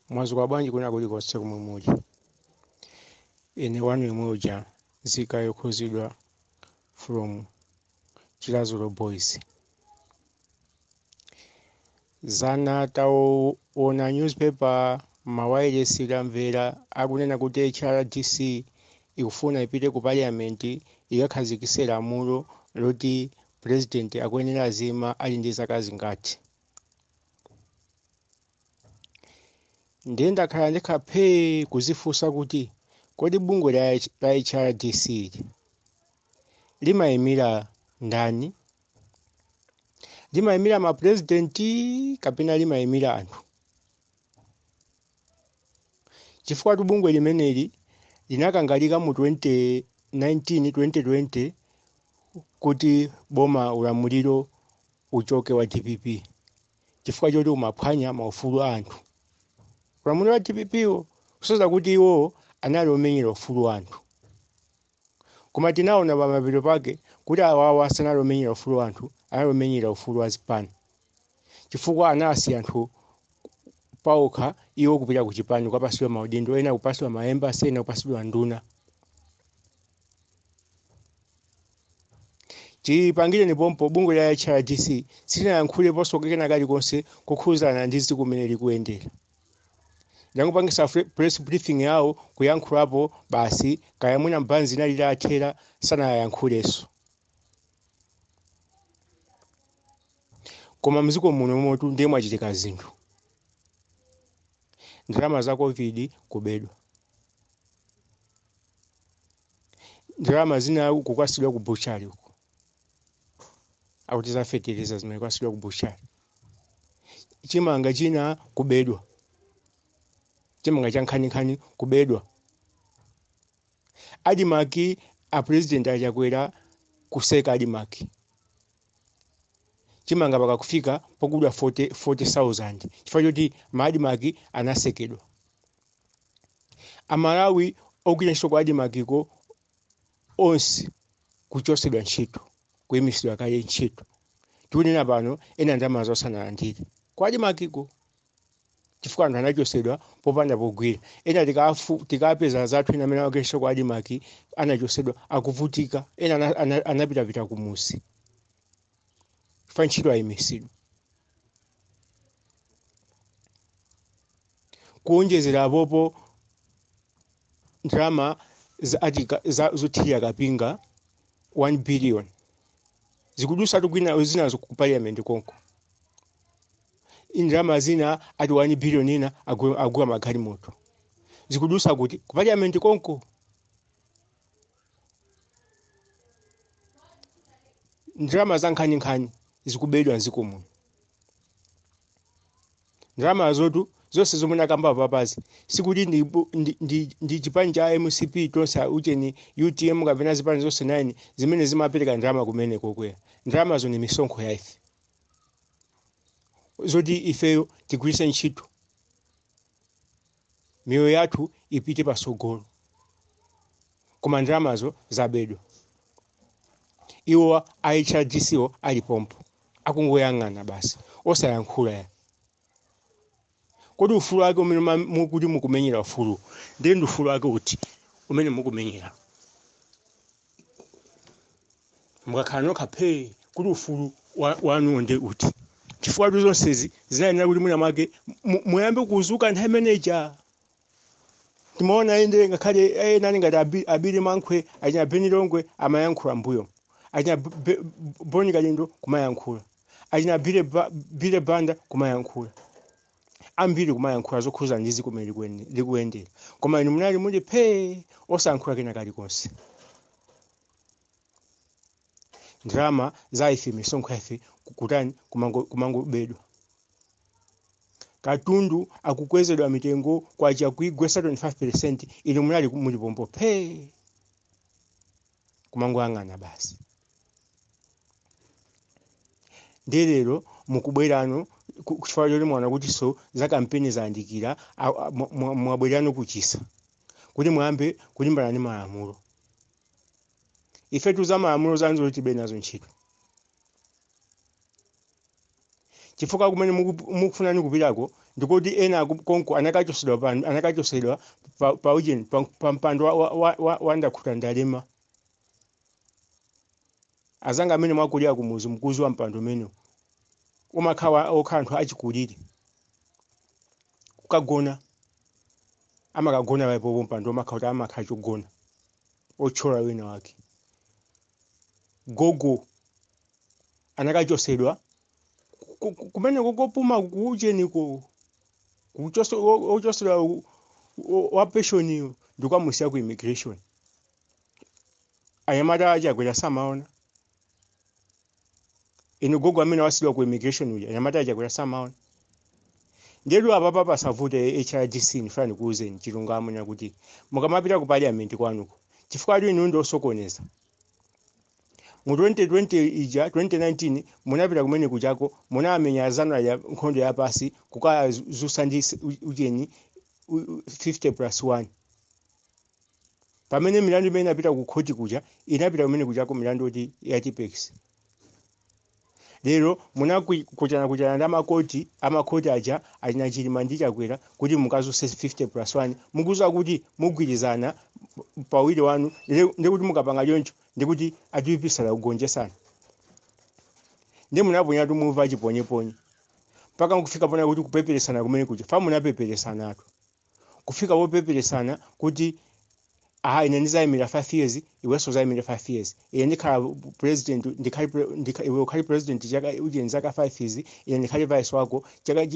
Mwadzuka bwanji kwina kulikonse komwe muli? Ine wanu yemwe uja, nzika yokhuzidwa from Chiradzulu Boys. Dzana taona newspaper, mawayilesi tamvera akunena kuti HRDC ikufuna ipite ku parliament ikakhazikitse lamulo loti president akuyenera aziima ali ndi zaka zingati. Ndiye ndakhala ndekha phee kuzifunsa kuti kodi bungwe la HRDC limayimira ndani? Limayimira ma president kapena limayimira anthu? Chifukwa tu bungwe limeneli linakangalika mu 2019 2020 kuti boma ulamuliro uchoke wa DPP chifukwa choti umaphwanya maufulu a anthu. Ulamuliro wa DPP wo kusonyeza kuti iwowo anali omenyera ufulu wa anthu. Koma tinaona pamapeto pake kuti awawa sanali omenyera ufulu wa anthu, anali omenyera ufulu wa zipani. Chifukwa anasiya anthu paokha, iwo kupita ku chipani kukapasidwa maudindo, ena kupasidwa ma embassy, ena kupasidwa nduna. Chipangireni pompo bungwe la HRDC silinayankhuleponso kena kalikonse kokhuzana ndi dziko mmene likuyendera. Linangopangisa press briefing yawo kuyankhulapo basi, kaya mwina banzi linali litawathera sanayankhulenso. Koma mdziko muno motu ndiye mwachitika zinthu. Ndalama za Covid kubedwa. Ndalama zina kukasidwa ku butchery uko, akuti za fetereza zimene kukasidwa ku butchery. Chimanga china kubedwa, chimanga cha nkhaninkhani kubedwa. ADMARC, a president a Chakwera kuseka ADMARC, chimanga pakakufika pokudwa 40,000 chifukwa choti ma ADMARC anasekedwa. Amalawi ogwira ntchito ku ADMARC ko onse kuchosedwa ntchito, kuyimisidwa kaye ntchito. Tikunena pano ena ndalama zawo sanalandire ku ADMARC ko chifukwa anthu anachosedwa popanda pogwira. Ena tikapeza zathu ena amene agwira ntchito ku ADMARC anachosedwa akuvutika, ena anapitapita kumusi chifukwa ntchito ayimisidwa. Kuonjezera apopo, ndalama zothirira kapinga 1 billion zikudusatu kwina zinazo ku parliament konko. Ndalama zina ati 1 billion ina agula magalimoto zikudusa kuti ku parliament konko. Ndalama za nkhaninkhani zikubedwa mdziko muno. Ndalamazotu zonse zomwe ndakamba apapazi sikuti ndi chipani cha mcp tonse ucheni utm kapena zipani zonse 9 zimene zimapereka ndalama kumene kokwera. Ndalamazo ndi misonkho ya ife zoti ifeyo tigwiritse ntchito miyoyo yathu ipite patsogolo, koma ndalamazo zabedwa. Iwo a HRDC wo ali pompo akungoyang'ana basi osayankhula ya. Kodi ufulu wake umene mukuti mukumenyera ufulu ndiye ndi ufulu wake uti umene mukumenyera? Mukakhala nokha phee kuti ufulu wanuwo ndi uti? Chifukwa tu zonsezi zinayenera kuti mwina mwake muyambe kuzuka nthawi imeneja. Timaona inde ngakhale ena ali ngati a Billy Mankhwe, achina Beni Longwe amayankhula mbuyo, achina Boni Kalindo kumayankhula, achina Billy Banda kumayankhula, ambiri kumayankhula zokhuza ndi dziko mmene likuyendera, koma inu munali muli phee osayankhula kena kalikonse. Ndalama za ife, misonkho ya ife kutani? Kumangobedwa. Katundu akukwezedwa mitengo, kwacha kuigwesa 25%, inu munali muli pompo phee kumangoyang'ana basi. Ndiye lero mukubwerano chifukwa choti mwaona kuti so za kampeni zayandikira, mwabwerano kuchisa kuti muyambe kulimbana ndi malamulo. Ifetu za malamulo zanuzo tilibe nazo ntchito, chifukwa kumene mukufuna kupitako Ndikuti ena konko anakachosedwa pa anakachosedwa pa pa ujeni pa mpando wa ndakhuta ndalema. Azanga amene mwakulira kumuzi mkuzi wa mpando umene umakhala okhala anthu achikulire kukagona, amakagona paipopo mpando umakhala kuti amakhala chogona otchola wina wake. Gogo anakachosedwa kumene kokopuma kuucheniko ochosedwa wa pension ndikwamusiya ku immigration. Anyamata achakwera samaona inu gogo amene wasidwa ku immigration uja, anyamata achakwera samaona. Ndetu apapa pasavute HRDC, ndifuna ndikuwuzeni chilungamo nyakuti mukamapita ku parliament kwanuko, chifukwa atu inu ndi osokoneza. Mu 2020 ija, 2019, munapita kumene kuchako munamenya azanu ya nkhondo yapasi kukazusa ndi ujeni 50 plus 1, pamene milandu imene inapita ku khoti kuja inapita kumene kuchako milandu oti ya Tipex. Lero munakuchana kuchana ndi amakoti aja achina Chilima ndi Chakwera kuti mukazuse 50 plus 1, mukuza kuti mugwirizana pawiri wanu, ndikuti mukapanga choncho ndikuti atipisala kugonjesana. Ndi munaponya tumuva chiponyeponye mpaka nkufika pona kuti kupeperesana kumene kuja fa munapeperesanatu kufika popeperesana kuti aha, ine ndizayimira 5 years, iwenso uzayimira 5 years, ine ndikhala president, iwe ukhale president chaka uje zaka 5 izi, ine ndikhale vice wako chaka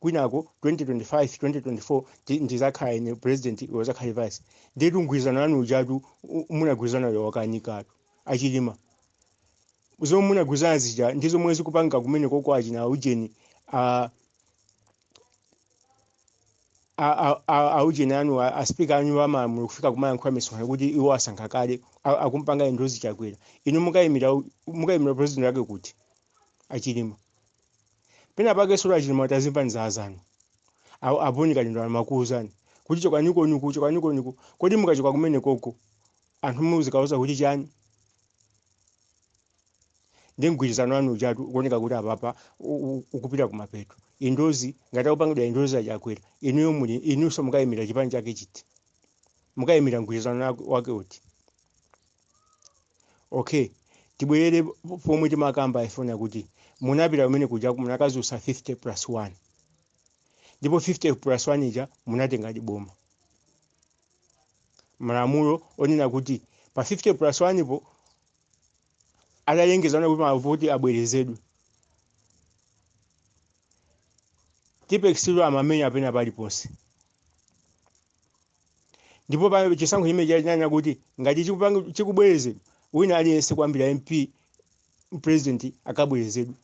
kwinako 2025 2024 ndizakhala ine president, iwe uzakhale vice. Nditu mgwirizano wanu ujatu munagwirizana uja wakanikatu. Achilima, zomwe munagwirizana zija ndi zomwe zikupanga kumene koko achina ujeni aujeni anu a speaker anu amalamulo kufika kumayankhula misonkhano kuti iwo asankha kale akumpanga endorse Chakwera. Inu mukayimira president wake kuti Achilima? Pena pake solo Achilima tazimva nzaa zanu aponika lindo amakuuzani kuti chokanikoniku chokanikoniku. Kodi mukachoka kumene koko anthu muzikauza kuti chani? Ndi mgwirizano wanu ujatu ukuoneka kuti apapa ukupita kumapeto. Endorse ngati akupangidwa endorse achakwera, inuyo muli inunso mukayimira chipani chake chiti? Mukayimira mgwirizano wake uti? Okay, tibwerere pomwe timakamba ifuna kuti munapita kumene kuja munakazusa 50 plus 1, ndipo 50 plus 1 ija munatenga boma. Malamulo onena kuti pa 50 plus 1 po atalengezana kuti mavoti abwerezedwe, Tipexilo amamenya pena paliponse. Ndipo pa chisankho chimene chinanena kuti ngati chikubwerezedwa, wina aliyense kuyambira MP, president akabwerezedwe,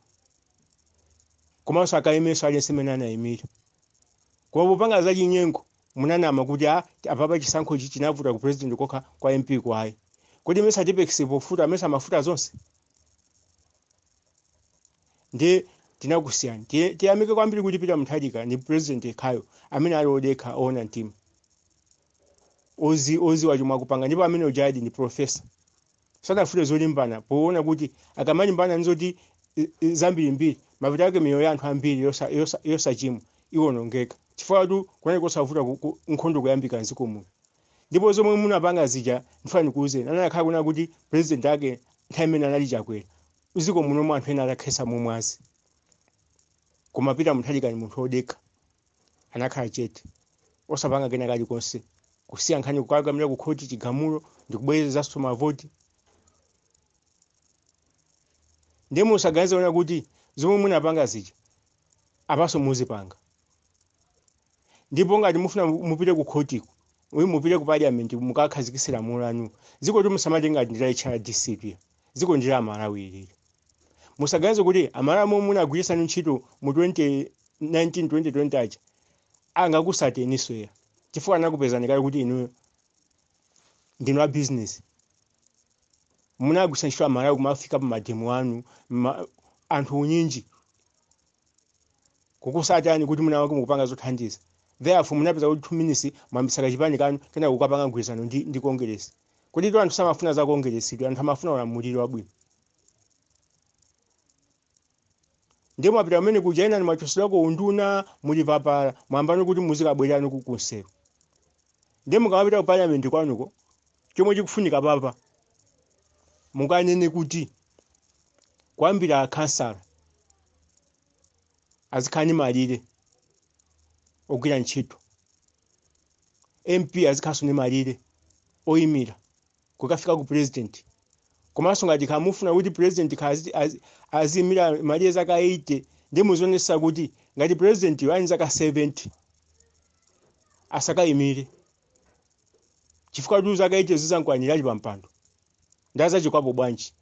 komanso akayimenso aliyense amene anayimira. Koma popanga zachinyengo munanama kuti apapa chisankho ichi chinavuta ku president kokha, kwa MP kwayi. Kodi mesa Tipex pofuta mesa mafuta zonse? Ndiye tinakusiyani. Tiyamike kwambiri kuti Peter Mutharika ndi president yekhayo amene ali odekha, oona mtima, oziwa chomwe akupanga, ndipo amene ujadi ndi professor. Sanafune zolimbana poona kuti akamalimbana nzoti zambirimbiri mapeto ake miyoyo ya anthu ambiri yosachimwa iwonongeka, chifukwa tu kunali kosavuta nkhondo kuyambika mdziko muno. Ndipo zomwe munapanga zija ndifuna ndikuwuzeni, anakhala kuna kuti president ake nthawi imene anali Chakwera, mdziko muno anthu ena atakhetsa mumwazi. Koma Peter Mutharika ni munthu wodekha, anakhala chete osapanga kena kalikonse, kusiya nkhani kukakamira ku khoti chigamulo ndikubwerezanso mavoti. Ndiye musaganize ona kuti zomwe munapanga zija apaso muzipanga. Ndipo ngati mufuna mupite ku khotiko, uyu mupite ku parliament mukakhazikitse lamulo lanu. Dziko kuti musamati ngati ndi la HRDC pia, dziko ndi la Malawi ilili. Musaganize kuti Amalawi momwe munagwirisani ntchito mu 2019 2020 aja angakusateniso ya, chifukwa anakupezani kale kuti inuyo ndinu a business. Munagwisa ntchito Amalawi kumafika pa mademo anu anthu unyinji kukusatani kuti munawake mukupanga zothandiza. Therefore munapeza kuti 2 minutes mwambisa kachipani kanu kena kukapanga mgwirizano ndi Kongeresi. Kuti to anthu samafuna za Kongeresi, anthu amafuna ulamuliro wabwino. Ndiye mwapita kumene kuja, ena mwachosedwako unduna, muli papala, mwambano kuti muzikabwererano kunsewu. Ndiye mukamapita ku parliament kwanuko, chomwe chikufunika papa, mukanene kuti kuyambira akhansala azikhala ndi malire ogwira ntchito, MP azikhalanso ndi malire oyimira kukafika ku president. Komanso ngati khamufuna kuti president aziyimira malire zaka 80, ndi muzionesa kuti ngati president ali zaka 70 asakayimire, chifukwa tu zaka 80 zizankwanira ali pampando, ndazachikwapo bwanji?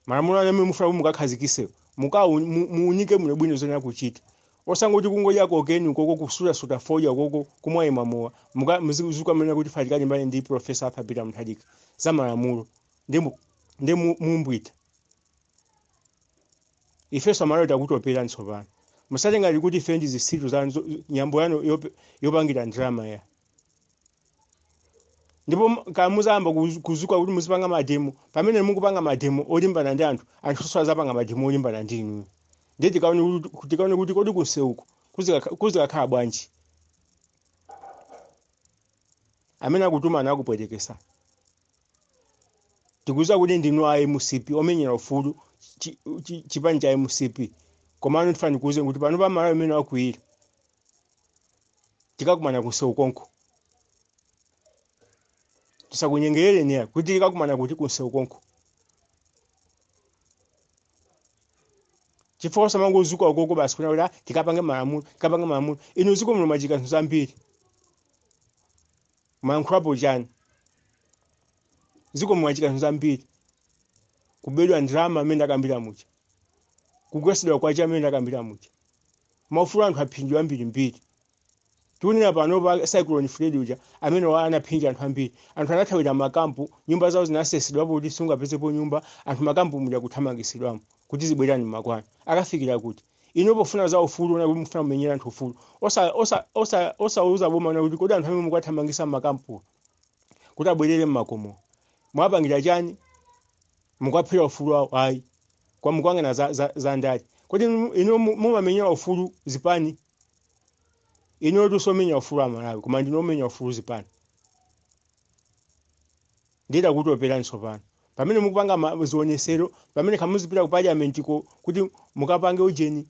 Malamulo amene mufuna kuti mukakhazikise, muunike muno bwino zonena kuchita, osangoti kungodya kokeni koko, kusuta-suta fodya koko, kumwa mowa, muzikamena kuti fatikali mbali ndi Professor Arthur Peter Mutharika za malamulo. Ndi mumbwita ifenso amalawi takutopera tsopano. Musati ngati kuti ife ndi zisitu za nyambo yanu yopangira ndalama ya. Ndipo kamuzayamba kuzuka kuti muzipanga mademo, pamene mukupanga mademo olimbana ndi anthu, anthu azapanga mademo olimbana ndi inuyo. Ndiye tikaone kuti kodi kunsewuko kuzikakhala bwanji? Amene akutumana akupwetekesa. Tikuziwa kuti ndinu a MCP omenyera ufulu, chipani cha MCP, komano tifani kuuze kuti pano pamalawi amene akwiyira, tikakumana kunsewu konko. Tisakunyengerereni ya kuti tikakumana kuti kunsewu konko, chifukwa osamangozuka ukoko basi kuna kuti, "Ah, tikapange malamulo, tikapange malamulo." Inu ziko muno mwachika zinthu zambiri, mwayankhulapo chani? Ziko mwachika zinthu zambiri: kubedwa ndalama amene ndakambira mucha, kugwesedwa kwacha amene ndakambira mucha, maufulu anthu aphinjwa ambirimbiri. Tikunena pano pa Cyclone Freddy uja amene anaphinja anthu ambiri, anthu anathawira makampu, nyumba zawo zinasesedwapo kuti sungapezepo nyumba, anthu makampu muja kuthamangisidwamo kuti zibwerani mmakwanu. Akafikira kuti ino pofuna za ufulu, na kuti mufuna mumenyera anthu ufulu, osauza boma na kuti kodi anthu amene mukathamangisa mmakampu kuti abwerere mmakomo mwapangira chani? Mukaphera ufulu wawo? Ayi, kwa mukangana za ndale. Kodi inu mumamenyera ufulu zipani? Inu tusomenya ufulu wa Malawi, koma ndinomenya ufulu zipani. Ndida kutopera tsopano pamene mukupanga zionesero, pamene kamuzipita ku parliament ko kuti mukapange ujeni,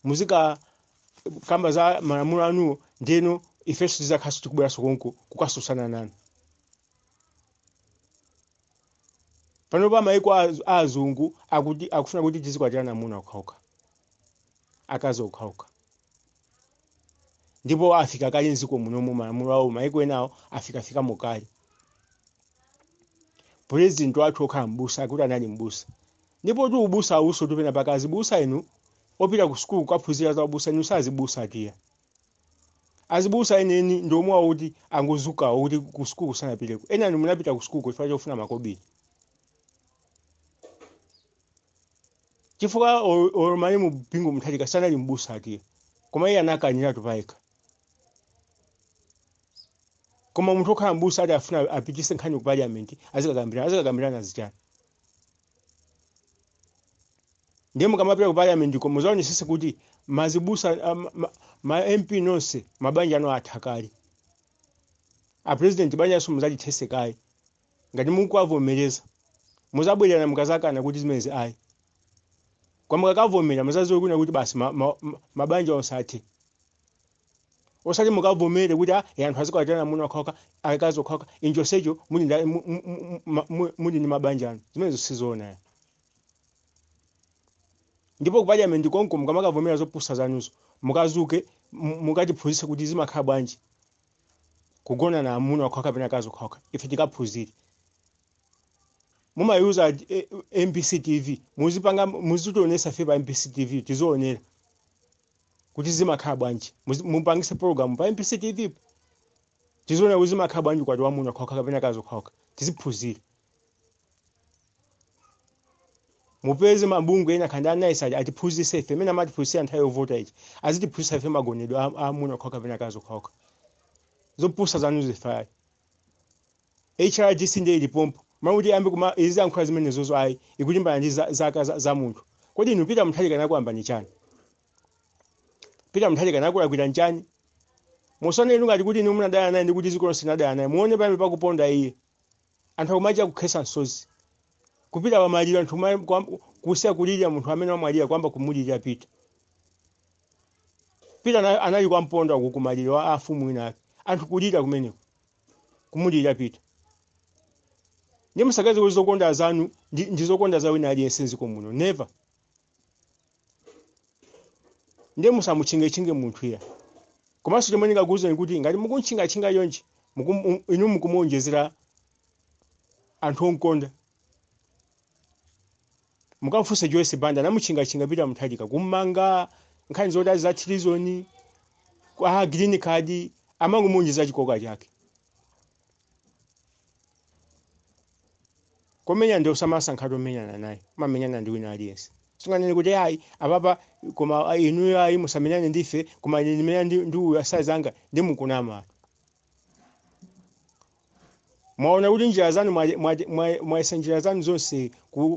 muzika kamba za malamulo anuwo, ndeno ifenso tizakhaso tikubweranso konko kukasusana nanu. Pano pa maiko azungu akuti akufuna kuti tizikwatirana amuna okhaokha, akazi okhaokha, ndipo afika kale mdziko munomu malamulo awo. Maiko enawo afikafika mukale. President wathu okhala mbusa, akuti anali mbusa, ndipo tu ubusa awuso tupena pakazi busa. Inu opita ku sukulu kukaphunzira za ubusa, inu sazibusa tiya. Azibusa eneni ndi omwe akuti angozukawo kuti ku sukulu kusanapiteko. Ena inu munapita ku sukulu chifukwa chofuna makobiri, chifukwa malemu Bingu Mutharika sanali mbusa atiya, koma iye anakaniratu payekha. Koma munthu okhala mbusa ati afuna apitise nkhani ku parliament, azikakambirana, azikakambirana zichani? Ndiye mukamapita ku parliament ko muzaonesese kuti mazibusa, ma MP nonse mabanja anu atha kale. A president banjanso muzalithese kaye ngati mukuwavomereza. Muzabwerera mukazakana kuti zimenezi ayi. Kwa mukakavomera, muzaziwe kuna kuti basi mabanja onse athe. Osati mukavomere kuti, ah, anthu azikwatirana amuna okhaokha, akazi okhaokha, injosecho muli ndi mabanja anu. Zimenezo sizoona. Ndipo ku parliament konko mukamakavomera zopusa zanuzo, mukazuke mukatiphunzitse kuti zimakhala bwanji kugona na amuna okhaokha kapena akazi okhaokha, ife tikaphunzire. Mumayuza MBC TV, muzipanga, muzitionesa ife pa MBC TV, tizionera kuti zimakhala bwanji. Mupangise program pa MBC TV, tiziona kuti zimakhala bwanji kwati wamuna okhaokha kapena akazi okhaokha, tiziphunzire. Mupeze mabungwe ena khandi anaisa atiphunzitse ife amene amatiphunzitsira nthawi yovota ichi, azitiphunzitsa ife magonedwe a amuna okhaokha kapena akazi okhaokha. Zopusa zanu zifayi. HRDC ndiye ilipompo. Makuti yambe kuma iziyankhula zimenezozo, ayi, ikulimbana ndi zaka za munthu. Kodi inu Peter Mutharika anakuambani chani? Peter Mutharika anakulakwira nchani? Musanene ngati kuti inu munadana naye ndi kuti dziko lonse linadana naye. Muone pamene pakuponda iye, anthu akumacha kukhesa msozi, kupita pamaliro, anthu kusiya kulirira munthu amene wamwalira, kwamba kumulirira Peter. Peter anali kwamponda uku kumaliro a afumu ina ake, anthu kulira kumeneko, kumulirira Peter. Ndi musakaze kuti zokonda zanu ndi zokonda za wina aliyense mdziko muno, never. Ndiye musamutchingetchinge munthu iya. Komanso chomwe ndingakuwuzeni kuti ngati mukuntchingatchinga chonchi, inu mukumuonjezera anthu onkonda. Mukamfunse Joyce Banda, anamutchingatchinga Peter Mutharika, kummanga nkhani zoti za treason, ah, green card, amangomuonjeza chikoka chake. Komenya ndi osamasankha tomenyana naye, mamenyana ndi wina aliyense. Sunganene kuti ayi apapa, koma inuyo ayi, musamenyane ndife, koma ine ndimenya ndi uyu asazanga, ndi mukunama. Mwaona kuti njira zanu mwayesa njira zanu zonse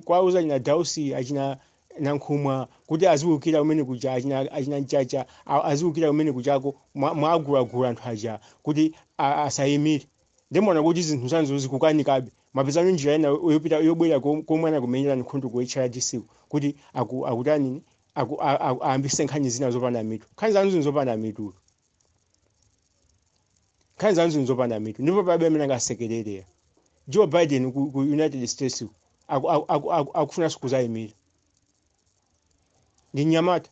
kwauza achina Dausi, achina Nankhumwa kuti aziwukira kumene kuja, achina Mchacha aziwukira kumene kujako, mwagulagula anthu aja kuti asayimire. Ndimaona kuti zinthu zanuzo zikukanikabe, mwapezano njira ina yopita yobwera komwe anakumenyerani nkhondo ku HRDC kuti akutanini, ayambise nkhani zina zopanda mitu. Nkhani zanu zinthu zopanda mitu, nkhani zanu zinthu zopanda mitu, ndipo palibe amene angasekerere. Joe Biden ku United States akufunanso kuzayimira, ndi mnyamata.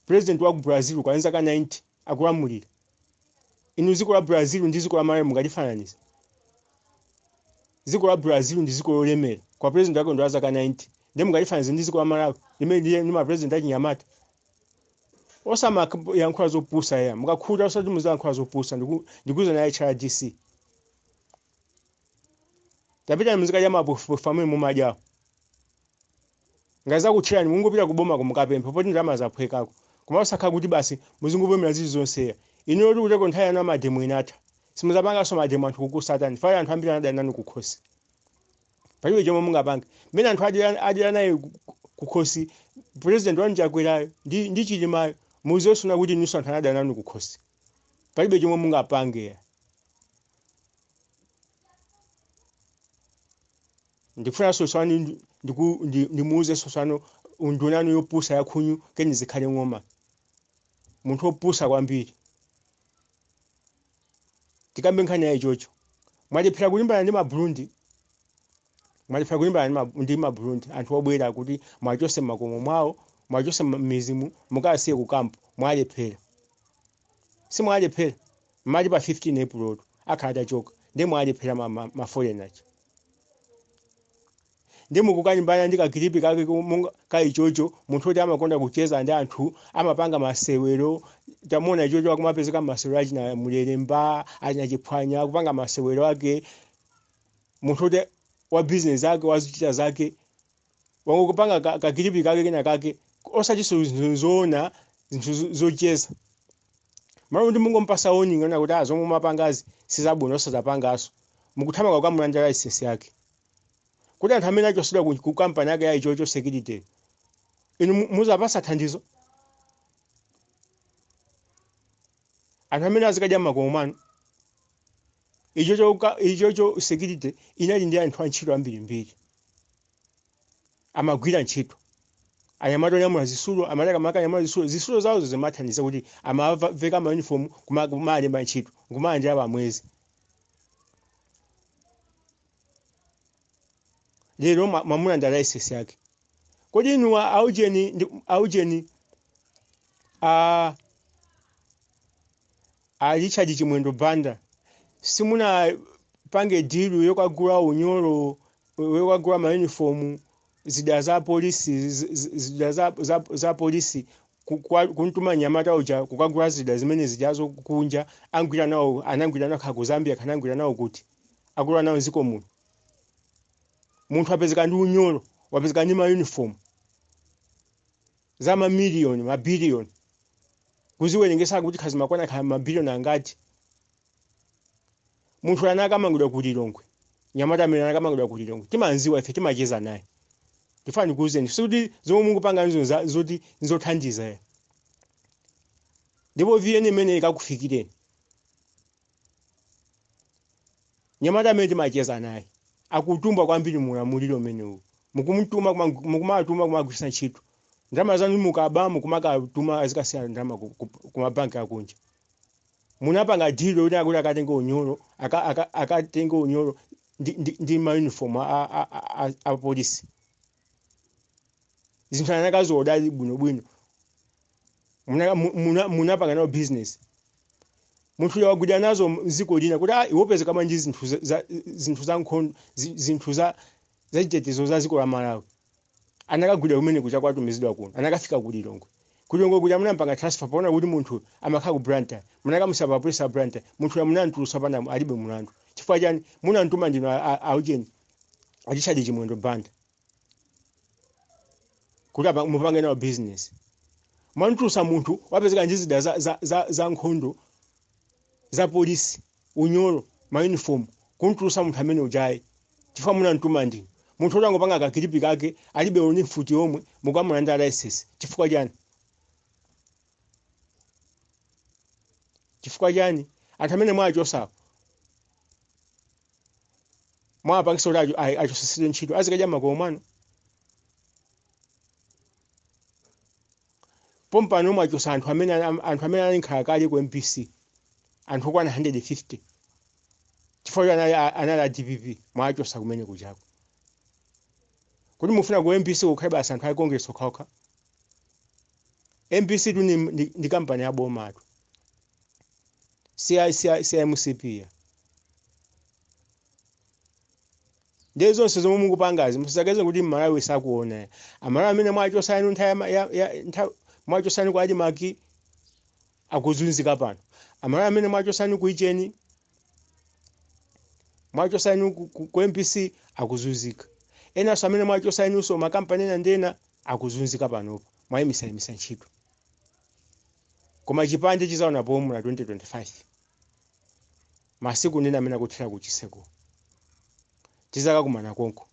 President wa ku Brazil kwa zaka 90 akulamulira. Inu, dziko la Brazil ndi dziko la Malawi mungalifananiza? Dziko la Brazil ndi dziko lolemera, kwa president wake ndi wa zaka 90, ndi mungalifananize ndi dziko la Malawi limene ndi ma president achinyamata? Osamayankhula zopusa ya mukakhuta, osati muziyankhula zopusa. Ndikuuza na HRDC, tapita muzikadya mapufupufu amene mumadyawo. Ngati zakutchirani, mungopita kubomako mukapempha, poti ndalama zaphwekako. Koma osakhala kuti basi muzingopemera zilizonseya. Inu yoti kuteko nthawi yanu ama demo inatha, simuzapanganso ma demo, anthu kukusatani fali. Anthu ambiri anadana nanu kukhosi, palibe chomwe mungapange. Mmene anthu adira naye kukhosi president wanu Chakwerayo ndi Chilimayo, muzosuna kuti inunso anthu anadana nanu kukhosi, palibe chomwe mungapange. Ndikufuna sosanu ndimuuze sosano undunanu yopusa yakhunyu keni zikhale ng'oma, munthu wopusa kwambiri. Tikambe nkhani ya ichocho. Mwalephera kulimbana ndi Maburundi, mwalephera kulimbana ndi Maburundi, anthu obwera kuti mwachose m'makomo mwawo, mwachose m'mizimu, mukasiye ku kampu. Mwalephera, simwalephera? Mmati pa 15 April akhala atachoka, ndi mwalephera ma foreigner. Ndi mukukalimbana ndi ka clip kake ka ichocho, munthu oti amakonda kucheza ndi anthu, amapanga masewero. Tamuona ichocho akumapezeka masewero achina Mulelemba, achina Chiphwanya, akupanga masewero ake. Munthu oti wa business ake, wazichita zake, wangokupanga ka clip kake kena kake, osatinso zinthu zoona, zinthu zocheza. Malo kuti mungompasa warning ona kuti zomwe mumapangazi sizabwino, osazapanganso, mukuthamanga kukamulanda license yake. Kuti anthu amene achosedwa ku kampani yake ya Ichocho Security, inu muzapasa thandizo anthu amene azikadya m'makomo mwanu? Ichocho Security inali ndi anthu antchito ambirimbiri, amagwira ntchito, anyamata onyamula zisulo, amataka makanyamula zisulo. Zisulo zawozo zimathandiza kuti amaveka ma uniform, kumalemba ntchito, kumalandira pamwezi. Lero mwamulanda license yake. Kodi inu aujeni aujeni a Richard Chimwendo Banda simunapange deal yokagula unyolo, yokagula ma uniform, zida za polisi, zida za polisi, kuntuma nyamata uja kukagula zida zimene zijazo kunja, angwira nawo, anangwira nawo kha ku Zambia, kanangwira nawo kuti akula nawo mdziko muno? Munthu apezeka ndi unyolo, wapezeka ndi ma uniform za mamiliyoni, mabiliyoni, kuziwerengesa kuti khazimakwana kha mabiliyoni angati. Munthu anakamangidwa ku Lilongwe. Nyamata amene anakamangidwa ku Lilongwe timanziwa ife, timacheza naye. Ndifuna ndikuwuzeni, sikuti zomwe mukupanga ndizo zoti nzothandiza ya. Ndipo VN imene ikakufikireni, nyamata amene timacheza naye akutumba kwambiri mulamuliro umenewu. Mukumutuma, mukumatuma kumagwiritsa ntchito ndalama zanu, mukaba mukumakatuma azikasiya ndalama kumabanki akunja. Munapanga deal kuti akuti akatenge unyolo, akatenge unyolo ndi mauniform a polisi. Zinthu anakaziodali bwinobwino. Munapanga nawo business. Munthu uja wagwidwa nazo mdziko lina kuti iwopezeka bwanji zinthu za nkhondo, zinthu za zachitetezo za dziko la Malawi. Anakagwidwa kumene kuja, kwatumizidwa kuno, anakafika ku Lilongwe. Ku Lilongwe kuja munampanga transfer paona kuti munthu amakhala ku Blantyre, munakamusa pa polisi a Blantyre. Munthu uja munamtulutsa, pana alibe mulandu. Chifukwa chani? Munamtuma ndinu aucheni a Richard Chimwendo Banda kuti mupange nawo business. Mwamtulutsa munthu wapezeka ndi zida za nkhondo za polisi, unyolo, mauniform. Kumtulutsa munthu amene ujayi chifukwa munamtuma ndinu. Munthu utangopanga kakilipi kake, alibe oni mfuti yomwe, mukamulanda license. Chifukwa chani? Chifukwa chani? Anthu amene mwachosawo, mwapangisa kuti achosesedwe ntchito, azikadya makomo mwanu pompano. Mwachosa anthu amene ali nkhalakale ku MBC, anthu okwana 150, chifukwa cho anali a DPP. Mwachosa kumene kuchako kuti mufuna ku MBC kukhale basi anthu a Congress okhaokha. MBC tu ndi kampani ya boma tu, si MCP ya. Ndiye zonse zomwe mukupangazi, musakeze kuti Mmalawi sakuona. Amalawi amene mwachosa inu nthawi mwachosani ku ADMARC akuzunzika pano. Amalawi amene mwachosani ku icheni, mwachosani ku MBC akuzunzika. Enanso amene mwachosa inunso, makampani ena ndi ena akuzunzika panopo, mwayimisayimisa ntchito. Koma chipande chizaona pomwe 2025, masiku ndina amene akuthera kuchiseko, tizakakumana konko.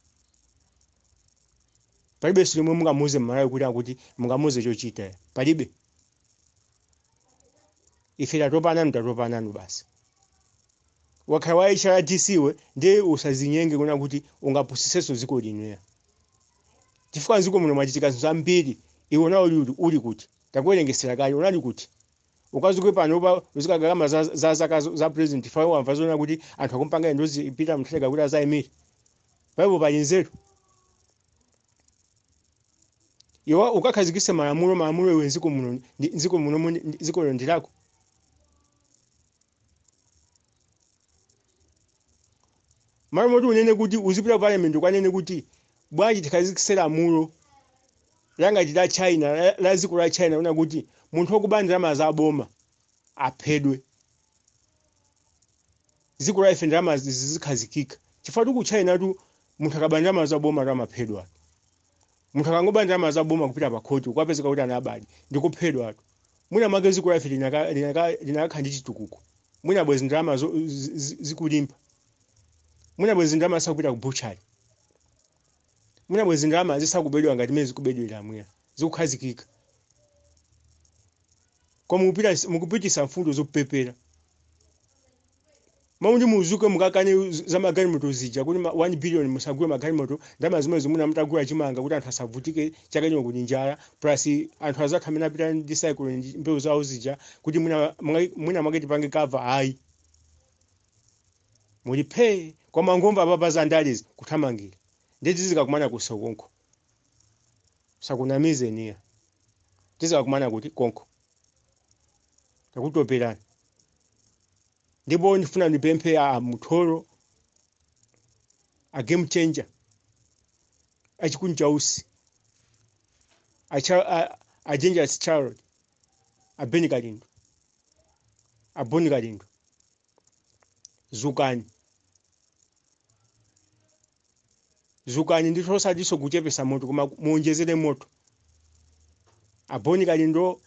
Palibe silimwe mungamuuze Mmalawi kuti akuti mungamuuze chochita, palibe. Ife tatopa nanu, tatopa nanu basi. Wakhala wa HRDC we, ndiye usazinyenge kuna kuti ungapusisenso dziko lino, chifukwa mdziko muno mwachitika zinthu zambiri. Iwe unawo uli kuti? Takuwerengesera kale, unali kuti? Ukazuke pano pa uzikagama za zaka za president fa wamva zona kuti anthu akumpanga ndozi Peter Mutharika kuti azayimire paipo. Pali nzeru iwe ukakhazikise malamulo, malamulo iwe nziko muno nziko muno nziko lino ndilako. Malo moti unene kuti uzipita ku parliament ukanene kuti bwanji tikhazikise lamulo langati la China, la dziko la China, una kuti munthu wokuba ndalama za boma aphedwe, dziko la ife ndalama zizikhazikika. Chifukwa tu ku China tu munthu akaba ndalama za boma tu amaphedwa. Munthu akangoba ndalama za boma, kupita pa khoti, ukapezeka kuti anabadi, ndikuphedwa tu. Mwina mwake dziko la ife linakakhala ndi chitukuko, mwina bwezi ndalama zikulimba, mwina bwezi ndalama zisakupita ku butchery, mwina bwezi ndalama zisakubedwa ngati mmene zikubedwera, mwina zikukhazikika. Koma mukupitisa mfundo zopepera mamuti muzuke mukakane za magalimoto zija kuti 1 billion musagule magalimoto. Ndalama zimene zimuna mutagula chimanga kuti anthu asavutike chaka chino kuti njala, plus anthu azathu amene apita ndi cyclone ndi mbewu zawo zija, kuti mwina mwake tipange cover. Ayi, muli phee koma ngomva papa za ndalezi kuthamangira. Ndi tizikakumana kusekonko, sakunamize niya, tizikakumana kuti konko. Takutoperani. Ndipo ndifuna ndipemphe a Mutholo, a Game Changer, achikunjausi, a Dangerous Child, a Beni Kalindo, a Boni Kalindo, zukani, zukani ndithu, osatinso kuchepesa moto koma muonjezere moto. A Boni Kalindo,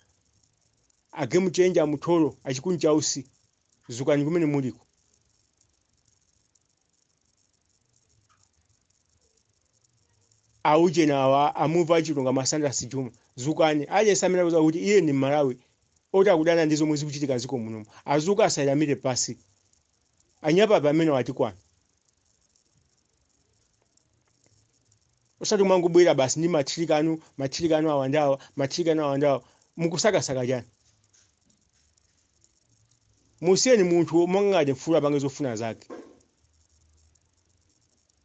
a Game Changer, Mutholo, achikunjausi, zukani kumene muliko. Auchenawa amuva achilungamo, a Saunders Jumah, zukani. Aliyense amene akudziwa kuti iye ndi Mmalawi oti akudana ndi zomwe zikuchitika dziko munomu, azuka, asayilamire pasi. Anyapapi amene watikwana, osati mwangobwera basi ndi mathilikanu, mathilikanu awa ndi awa, mathilikanu awa ndi awa. Mukusakasaka chani? Musiyeni munthu monga ngati mfulu apange zofuna zake.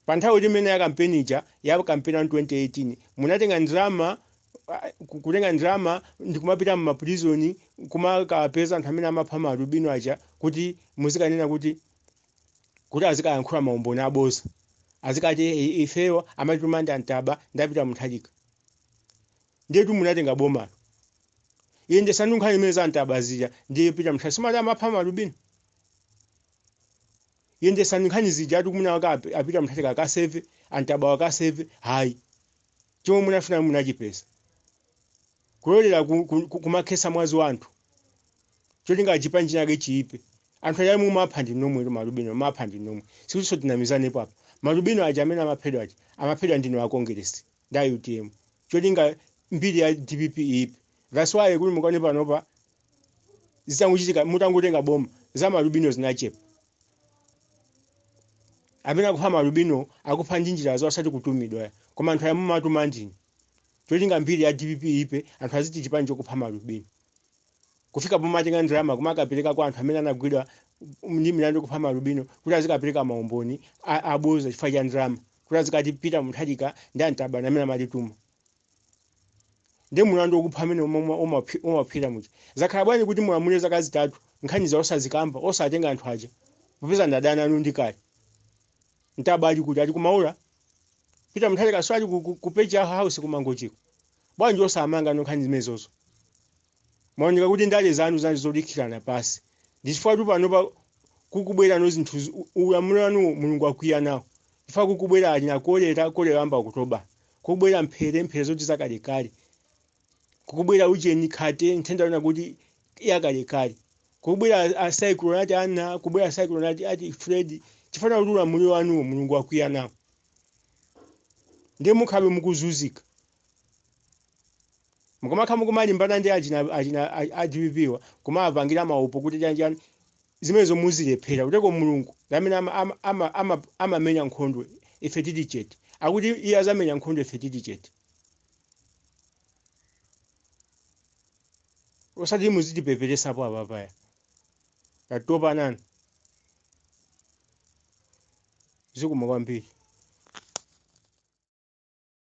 Pa nthawi imene ya kampeni ija, ya kampeni ya 2018, munatenga ndalama, kutenga ndalama ndikumapita mumaprizoni kumakapeza anthu amene amapha maalubino aja, kuti muzikanena kuti azikayankhula maumboni aboza, azikati, "Ifeyo amatituma ndi antaba ndapita Mutharika." Ndiyetu munatenga bomalo. Yendesani nkhani imene za antaba zija ndiye Peter Mutharika simati amapha maalubino. Yendesani nkhani zija ati kumuna waka apita Mutharika akaseve, antaba wakaseve. Hayi, chomwe munafuna munachipeza, kulolera kumakhesa mwazi wa anthu cholinga chipani chinake chiipe. Anthu aja mumapha ndi nomwe, malubino mapha ndi nomwe. Sikuti tinamizanepo apa. Malubino aja amene amaphedwa aja amaphedwa ndinu a Congress ndi a UTM, cholinga mbiri ya DPP iipe. That's why kuti mukaone panopa zitangochitika, mutangotenga boma, za malubino zinachepa. Amene akupha malubino akupha ndi njira zawo, osati kutumidwa, koma anthu aya mumatuma ndinu, cholinga mbiri ya DPP iipe, anthu aziti chipani chokupha malubino, kufika pomatenga ndalama kumakapereka kwa anthu amene anagwidwa ndi milandu kupha malubino kuti azikapereka maumboni aboza chifukwa cha ndalama, kuti azikati Peter Mutharika ndi antabani amene amatituma. Ndi mulandu wokupha amene umaphira muja. Zakhala bwanji kuti mulamulire zaka 3, nkhani za osazikamba, osatenga anthu aja, popeza ndadana anu ndi kale? Ntaba ali kuti? Ali kumaula. Peter Mutharika so ali ku Page House kumangochiko. Bwanji osamanga no nkhani zimenezozo? Maoneka kuti ndale zanu zali zolikhirana pasi. Ndi chifukwa tu panopa kukubwera no zinthu ulamuliro wanu Mulungu akwiya nawo, chifukwa kukubwera ali na kolera, kolera amba October, kukubwera mphere, mphere zoti zakalekale, kukubwera ucheni khate, nthenda yona kuti yakalekale, kukubwera a cyclone ati Ana, kubwera cyclone ati Fred, chifukwa kuti ulamuliro wanuwo Mulungu akwiya nawo. Ndiye mukhabe mukuzunzika mukamakha mukumalimbana ndi achina a DPP wa, kumapangira maupo kuti chanjani. Zimenezo muzilephera kuteko. Mulungu amene amamenya nkhondo ife tili chete. Akuti iye azamenya nkhondo ife tili chete, osati muzitipeperesapo apapaya. Tatopa nanu. Zikomo kwambiri.